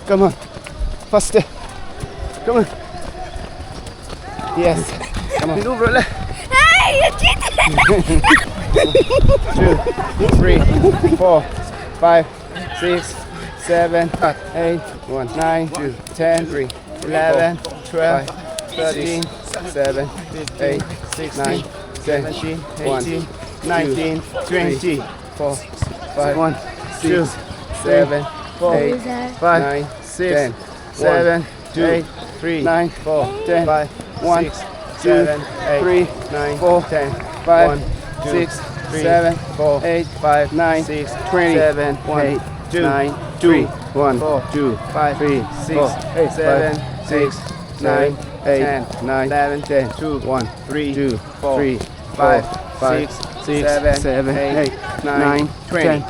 Come on. Faster. Come on. Yes. Come on. Move le. Hey, you cheated! 2, 3, 4, 5, 6, 7, 8, 1, 9, 2, 10, 3, 11, 12, 13, 7, 8, 9, 10, 18, 19, 20, 4, 5, 1, 2, 7, 8, 5, 9, 6, 7, 8, 3, 9, 4, 10, 5, 1, 2, 3, 9, 4, 10, 5, 6, 7, 4, 8, 5, 9, 6, 20, 7, 1, 8, 9, 2, 1, 4, 2, 5, 3, 6, 8, 7, 6, 9, 8, 9, 11, 10, 2, 1, 3, 2, 4, 3, 5, 5, 6, 7, 7, 8, 9, 20.